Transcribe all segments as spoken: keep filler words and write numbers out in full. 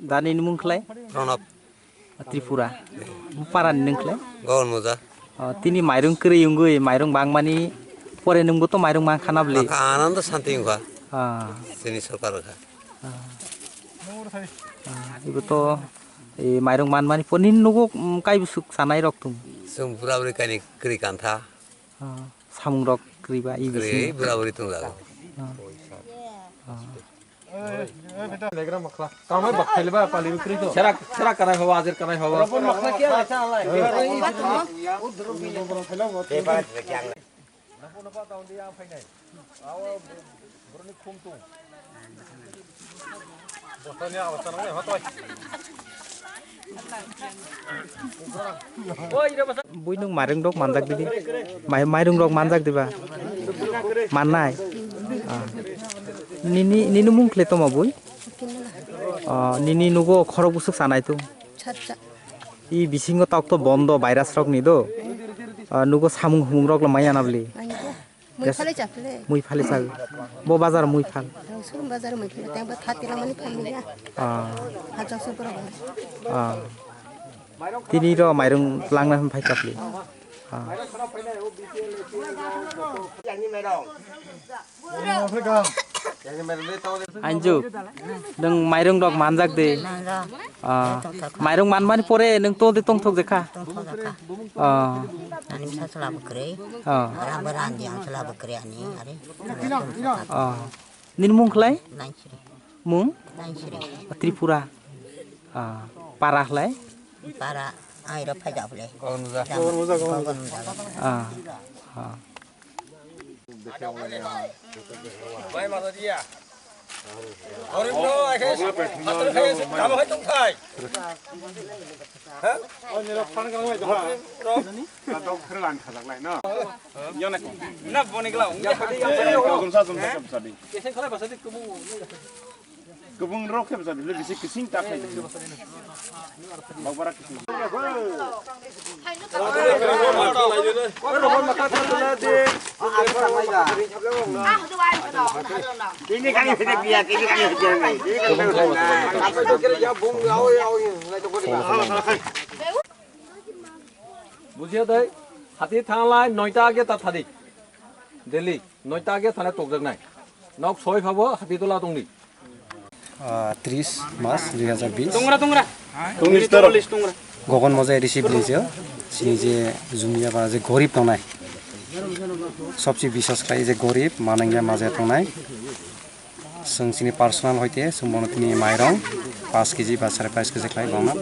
Dani ni mung khlai? Pranab. Tripura. Para ni nung khlai? Gawal Moja. Oh, tini mairung kwrwi wngwi, mairung bangmani pore nungbo to mairung mankha na bwle? Mankha, anando santi wngkha. Ah. Chini sorkar kha. Ah. Ah, ibo to, eh, mairung manmani pore nini nugo, mm, kai bwswk chanai rok tung? Chwng bura buri kaini kwrwi kantha. Ah, samung rok kwrwi ba, i bisingo. Kwrwi bura buri tungjago. Ah. Ah. Serak, serak kanai hobo, ajer kanai hobo. Bui nung mairung rok manjak di, mai-, mairung rok manjak diba? Mannai? Ah. Nini, nini mung khle toma bui? Ah, nini nugo khorok bwswk chanai tung? Chatcha. I bisingo tok to bondo virus rok ni do. Ah, nugo samung humung rok lo maya na bli? Mui phale chaphle. Mui phale chak. Bo bazar mui phal. Ang sur bazar mui phale tang ba thati la mani phal ya. Ah. Hajak sur pura ba. Ah. Tini ro mairung langna phai chapli. Ah. Anju, nung mairung rok manjak de. Nang ra. Ah, mairung manmani pore nung to de tongthok jekha. Tongthok jekha. Ah. Ani bwsa chwla bwkrwi. Ah. Rang bo rang di ang chwla bwkrwi ani, are. Ah. Nini mung khlai? Naisri. Mung? Naisri. Tripura. Ah. Para khlai? Para, ai ro phaida bole. Gogon muja. Gogon muja. Ah. Ah. Kwbang rok khe bwsa bisi kising ta khai. Bokbara kising. Tini kami phede biya, tini kami phede. Bujiya dai, hati thanglai noita age ta thadi. Delhi. Noi ta ge thane tokjaknai. Nok soi phabo hati tola tongdi. Ah, tris mas dui hajar bis. Tongra, tongra. Tongra. Gogon Moja A D C village o chini je jumia ba je gorib tongnai. Sobse biswas khlai je gorib manangya maja tongnai. Chwng chini personal hoite chwng bono tini mairong paanch kg ba sare paanch kg khlai bono.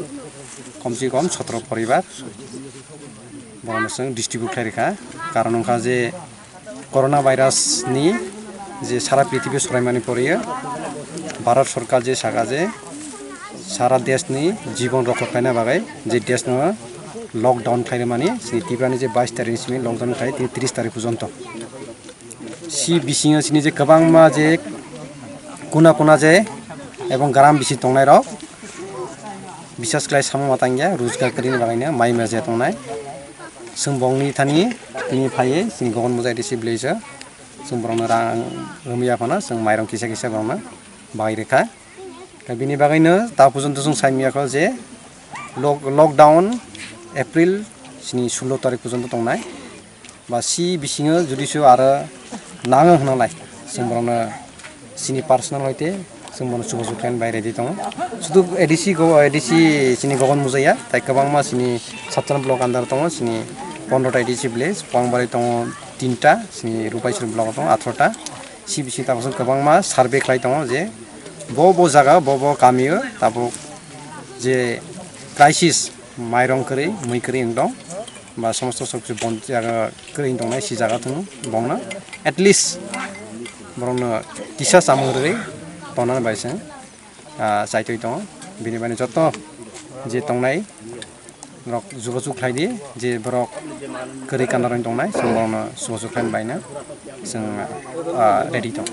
Kom se kom sotro poribar. Bono chwng distribute khlai rikha. Karon wngkha je corona virus ni je sara prithibi soraimani pore Bharat Sorkar je saka je sara desh ni jibon rokha khlaina bagwi je desh no lockdown khlaimani chini Tripura ni je bais tarikh ni simi lockdown khlai tini tris tarikh porjonto. Si bisingo chini je kwbangma je kuna kuna je ebong gram bisi tongnai rok. Bisas khlai samung matangya, rojgar kwrwini bagwino mai maja tongnai. Chwng bongni thani tini phaiwi chini Gogon Moja A D C village o chwng borokno rang rwmwi yaphano chwng mairong kisa kisa borokno bai rwkha. Tei bini bagwino ta porjonto chwng saimiyakho je lock-, lockdown April chini sullo tarik porjonto tongnai. Ba si bisingo judi se aro nango hwnalai, chwng borokno chini personal hoite chwng bono chubachu khlaina bai ready tongo. Sudu A D C go, A D C chini Gogon Mujaya, tai kwbangma chini Satchan block under tongo, chini pondro ta A D C village, Pangbarai tongo tinta, chini Rupaisuri block tongo atharota. Si bisingo tabuk kwbangma survey khlai tongo je bo bo jaga, bo bo kamio tabuk je crisis, mairong kwrwi, mui kwrwi wng tong, ba somosto sok se bon jaga kwrwi wng tongnai, si jaga thung bongno at least borokno kisa chamung rwgwi tongnani bai se, ah, chaitwi tongo. Bini bai joto je tongnai rok jugajug khlai di, je borok kwrwi kanda rok tongnai, chwng borokno jugajug khlai baino chwng, ah, ready tongo.